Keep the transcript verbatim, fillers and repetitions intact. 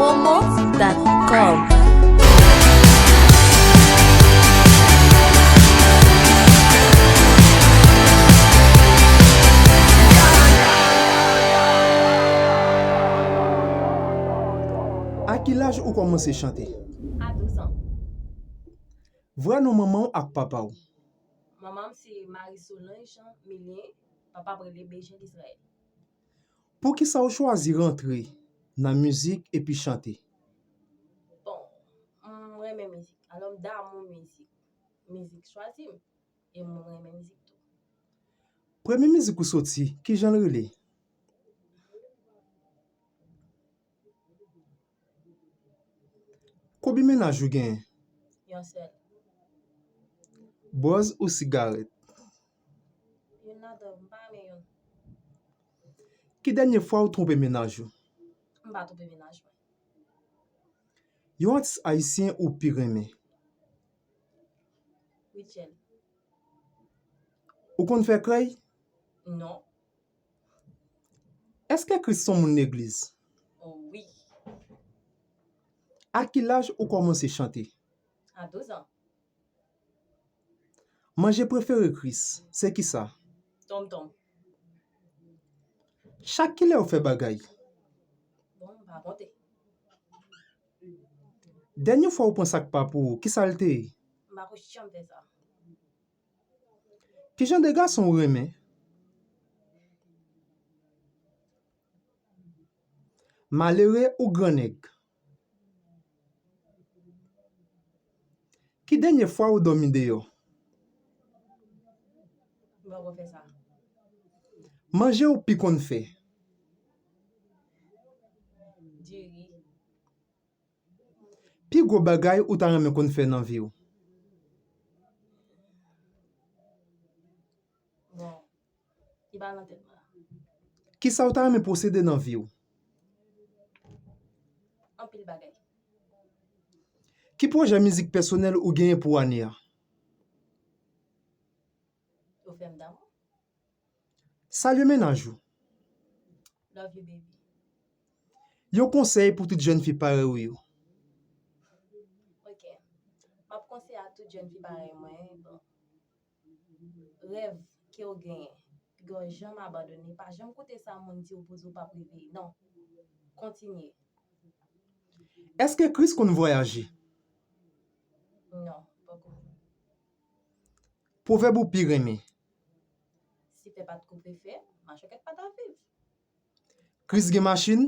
Momo dot com. A ki laj ou kòmanse chante? A douz an. Vrè non manman w ak papa w? Manman m se Marie Solange Milien, papa m rele Bejil Israël. Poukisa w chwazi rantre nan mizik epi chante? Bon, m renmen mizik. Alò, m damou mizik. Mizik chwazi m. E m renmen mizik tou. Premye mizik ou soti, ki jan l rele? Konbyen mennaj ou genyen? Yon sèl. Bòz ou sigarèt? Youn ladan, m pa renmen youn. Ki dènye fwa ou twonpe mennaj ou? M pa twonpe mennaj mwen. Yon atis ayisyen ou pi renmen? Rutshelle. Ou konn fè krèy? Non. Èske Chris se yon moun legliz? Oh, wi. A ki laj ou kòmanse chante? A douz an. Manje prefere Chris, se kisa? Tonmtonm. Chak kilè ou fè bagay? Bon, m pa konte. Dènye fwa ou pran sa k pa pou ou, kisa l te ye? M pa ko janm fè sa. Ki jan de gason ou renmen? Malere ou grannèg? Ki dènye fwa ou dòmi deyò? M poko fè sa. Manje ou pi konn fè? Diri. Pi gwo bagay ou ta renmen konn fè nan vi w? Bon, ki pa nan tèt mwen la. Kisa ou ta renmen posede nan vi w? Anpil bagay. Ki pwojè mizik pèsonèl ou genyen pou ane a? Ou fè m damou. Salye mennaj ou. Love you, baby. Yon konsèy pou tout jèn fi parèy ou yo. Ok. M ap konseye a tout jèn fi parèy mwen, bon, rèv ke w genyen, piga w janm abandone. Pa janm koute sa moun di w pou di w p ap rive. Non. Kontinye. Èske Chris konn vwayaje? Non, poko. Pwovèb ou pi renmen? Si fè pa t koupe fè, machòkèt pa t ap viv. Chris gen machin?